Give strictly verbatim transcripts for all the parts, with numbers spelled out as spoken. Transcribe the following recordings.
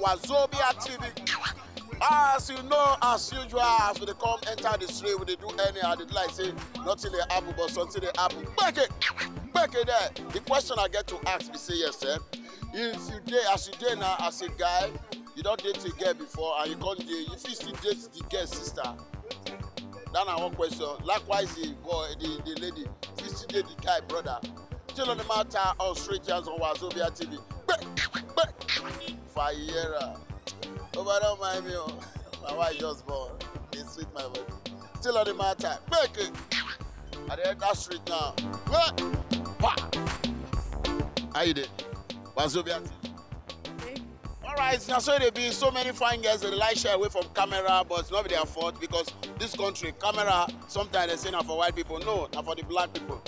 Wazobia T V. As you know, as usual, as we dey come enter the street, we dey do anyhow. They do like say nothing dey happen, but something dey happen. Back it, back it there. The question I get to ask be say yes, sir. If you dey, as you dey now, as a guy, you don date a girl before, and you come dey, you fit still date the girl sister. That na one question. Likewise, the boy, the, the lady, fit still date the guy brother. Still on the matter on Street Jams on Wazobia T V. Gbe, gbe, Fire. Oh, but don't mind me, oh. My wife just born. It's sweet, my body. Still on the matter. Make it. I dey enter street now. Where? Pa. How you dey? Wazobia T V. All right, now so they be so many fine girls that like shy away from camera, but it's not their fault because this country, camera, sometimes they say na for white people. No, na for the black people.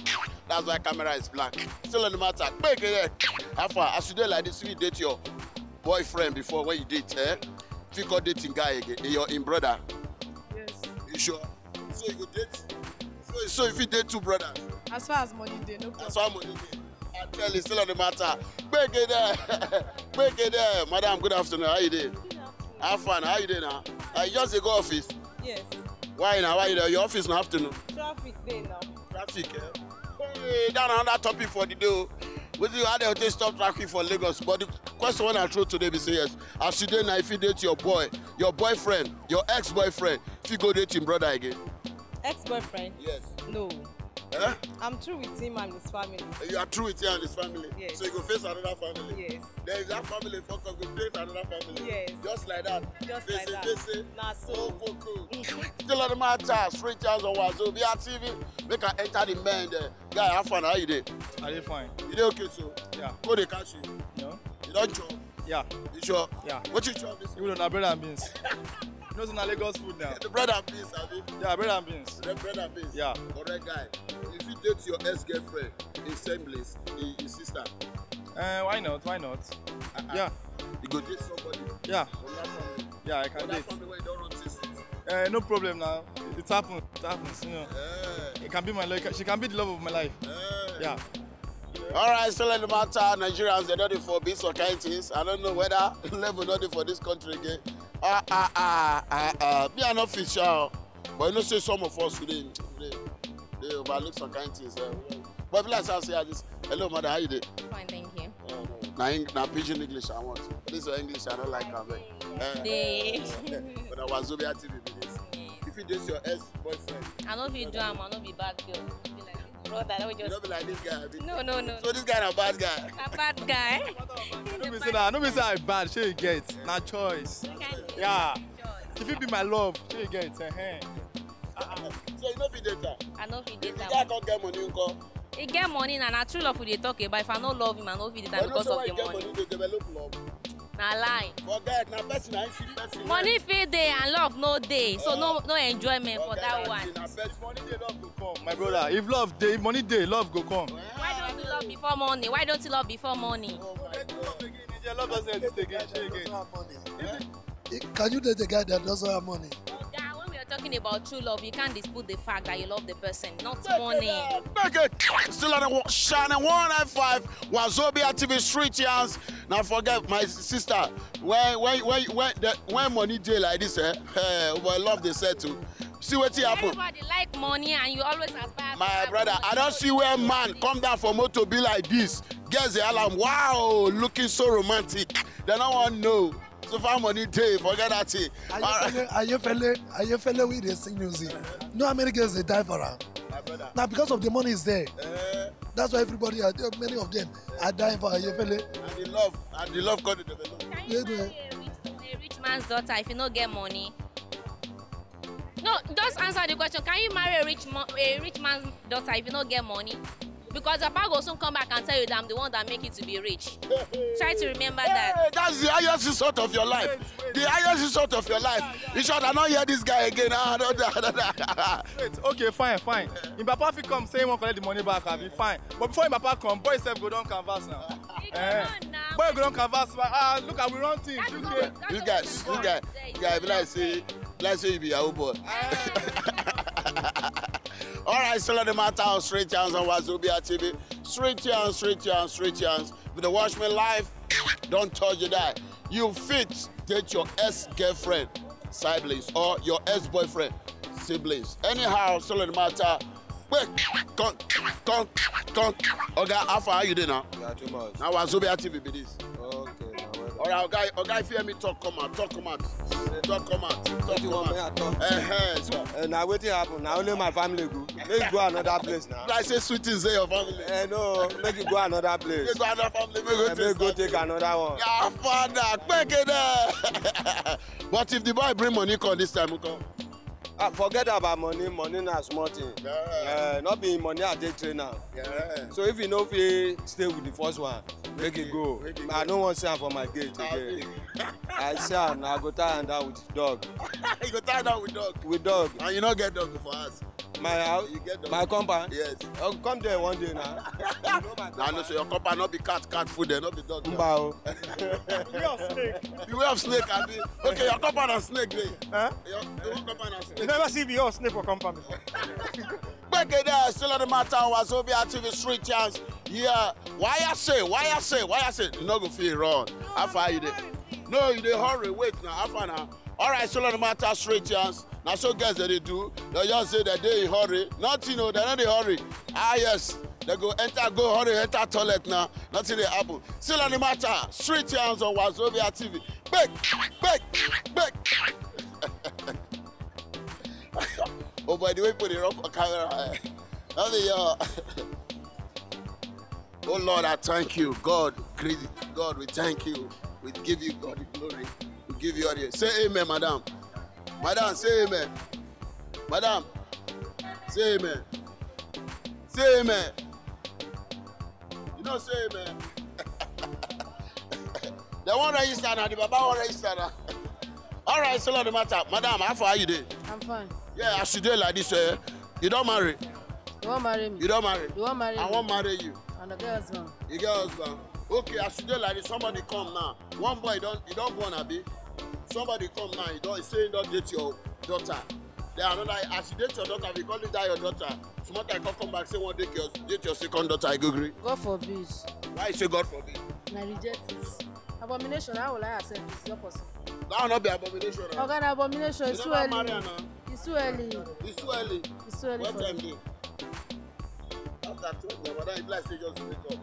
That's why camera is black. Still on the matter. Make it there. How far? As you dey like this, you date your boyfriend before when you date, eh? If you got dating guy again, your in brother. Yes. You sure? So you go date? So, so if you date two brothers? As far as money dey, no problem. As far as money dey. I tell you, still on the matter. Make it there. Make it there. Madam, good afternoon. How you doing? Good afternoon. How far? How you doing now? I just dey go office. Yes. Why now? Why you there? Your office in the afternoon? Traffic dey now. Traffic, eh? Hey, that another topic for the day. We do how they take stop traffic for Lagos. But the question when I throw today be say yes. As you dey now, if you date your boy, your boyfriend, your ex-boyfriend, if you go date him brother again. Ex-boyfriend? Yes. No. Eh? I'm through with him and his family. You are through with him and his family. Yes. So you go face another family. Yes. There is that family fuck up, go face another family. Yes. Just like that. Just like that. Face it, face it. Na so. Oh, cool, cool. Still on the matter, Street Jams on Wazobia T V. Make I enter the men there. Guy, how far? How you dey? I dey fine. You dey okay so? Yeah. Go dey catch you. No. You don chop? Yeah. You sure? Yeah. What you chop this? You know, na bread and beans. You know, say na Lagos food now. The bread and beans, abi? Yeah, bread and beans. The bread and beans. Yeah. Correct guy. If you date your ex-girlfriend in same place, in, in sister. Uh, why not? Why not? Uh-uh. Yeah. You go date somebody. Yeah. From that family. Yeah, I can date. From that family where you don't run this. Uh, no problem now. It, it happens. It happens. You know. Yeah. It can be my love. She can be the love of my life. Yeah. Yeah. All right, so let the matter. Nigerians, they don't dey for be some kind things. I don't know whether level not dey for this country again. Ah, ah, ah, ah, ah. Me, I no fit shout. But you know, say some of us today, they, they overlook some kind things. Eh? But be like I say, I just, hello, mother, how you dey? Fine, thank you. Uh, na, Eng- na pidgin English I want. This is English, I don't like am. Eh, Dey. But na Wazobia T V be this. Yes. If you date your ex-boyfriend, I no fit do am. I no be bad girl. Be like this brother, let me you just don't be like this guy. Abi? No, no, no. So this guy na bad guy. A bad guy. No be say na, no be say I bad, shey you get. Na choice. You can Yeah. Choice. If you be my love, shey you get. Uh-huh. So you no fit date her? I no fit date her. If the guy come get money, nko? He get money na, na true love we dey talk about. If I no love him, I no fit date am because of the money. But you know say when you get money, you dey develop love. Na lie. Forget, na person na him see person. Money fit dey and love no dey, so no, no enjoyment for that one. Forget that thing, na person. If money dey, love go come. My brother, if love dey, if money dey, love go come. Why don't you love before money? Why don't you love before money? Oh my God. Love doesn't exist again. Shey you get. Eh? Can you date a guy that doesn't have money? Oga, when we are talking about true love, you can't dispute the fact that you love the person, not money. Make it still on the shining one nine five Wazobia T V Street Yarns. Now forget my sister. When when when when the, when money dey like this, eh? Eh, boy, love dey settle. See wetin happen. Everybody like money, and you always aspire. My brother, I don't see where man come down for motor be like this. Girls dey alarm. Wow, looking so romantic. They don't want know. So far money dey, forget that thing. Ayefele, Ayefele, Ayefele, we dey sing music. No, how many girls dey die for am? My brother. Now because of the money is there. Eh. That's why everybody, are, many of them are dying for Ayefele. And the love, and the love got to develop. Can you marry a rich, a rich man's daughter if you no get money? No, just answer the question. Can you marry a rich mo- a rich man's daughter if you no get money? Because your papa go soon come back and tell you that I'm the one that make you to be rich. Try to remember that. Hey, that's the highest insult of your life. The highest insult of your life. In short, I don't hear this guy again. Ah, no, no, no, no. Wait, okay, fine, fine. Im papa fit come say he wan collect the money back, abi fine. But before im papa come, boy sef go don canvas now. He go run now. Boy go don canvas. Ah, look at we run things. That's not, that's not what we want. You guys, you guys, guy, be like say, be like say you be Yahoo boy. All right, still on the matter of Street Yarns on Wazobia T V. Street Yarns, Street Yarns, Street Yarns. With the Watchmen live. don touch the die. You fit date your ex-girlfriend siblings or your ex-boyfriend siblings. Anyhow, so no matter. Wait, come, come, come. Oga, how far are you there now? You are too much. Now Wazobia T V be this. Okay, now well done. All right, oga, oga, if you hear me talk, come out, talk, come out, talk, come out, talk, come out. Wetin you want me to talk? Eh, eh, so. Eh, na wetin happen? Na only my family go. Make you go another place now. Like say sweet things dey your family. Eh, no, make you go another place. Make go another family. Make go, eh, take, make go take another one. Your father, quick there. But if the boy bring money come this time, come. Ah, forget about money. Money na small thing. Yeah. Eh, not be money I dey train am. Yeah. So if you no fit stay with the first one, make e go. Make e go. I no wan see am for my gate again. I see am, I go tie am down with dog. You go tie down with dog? With dog. And you no get dog for house? My house? You get dog? My compound? Yes. Oh, come there one day now. You know my compound. I know, so your compound no be cat, cat food there, no be dog there. Mba o. Beware of snake. Beware of snake, abi? Okay, your compound na snake dey. Huh? Your, your compound na snake. You never see beware of snake for compound before? Back there, still on the matter, Wazobia T V street chance. Yeah. Why I say, why I say, why I say, you no go fit run. How far you dey? No, you dey hurry, wait now, how far now? All right, so no matter, street chance. Na so girls dem dey do. Dem just say dem dey in hurry. Nothing o, dem no dey hurry. Ah, yes. Dem go enter, go hurry, enter toilet now. Nothing dey happen. Still on the matter, street chance on Wazobia T V. Quick, quick, quick. Oh boy, the way people dey run for camera, eh. No be your. Oh Lord, I thank you. God, great God, we thank you. We give you God the glory. We give you all the. Say amen, madam. Madam, say amen. Madam, say amen. Say amen. You know, say amen. Dem wan register now, the baba wan register now. All right, so no matter. Madam, how far you dey? I'm fine. Yeah, as you dey like this, eh, you don marry? You wan marry me? You don marry? You wan marry me? I wan marry you. And I get husband. You get husband? Okay, as you dey like this, somebody come now. One boy don, you don born, abi? Somebody come now, he don, he say he don date your daughter. Then another, as you date your daughter, we call it that your daughter. Small time come, come back, say one date your, date your second daughter, I go gree. God forbid. Why you say God forbid? I reject it. Abomination, how will I accept it? It's not possible. That will not be abomination, eh? Oga, na abomination. You never marry her now? It's too early. It's too early. It's too early. What time dey? After twelve, my brother, e be like say you just wake up.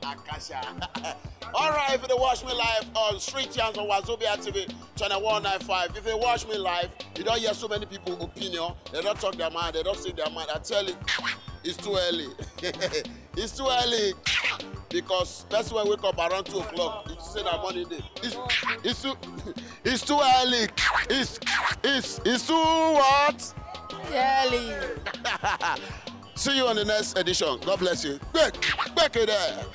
Akasha. All right, if you dey watch me live on Street Yarns on Wazobia T V, channel one nine five. If you watch me live, you don hear so many people opinion. Dem don talk their mind. Dem don say their mind. I tell you, it's too early. It's too early because person wey wake up around two o'clock, you say na morning dey. It's, it's too, it's too early. It's, it's, it's too what? Early. See you on the next edition. God bless you. Quick, quick it there.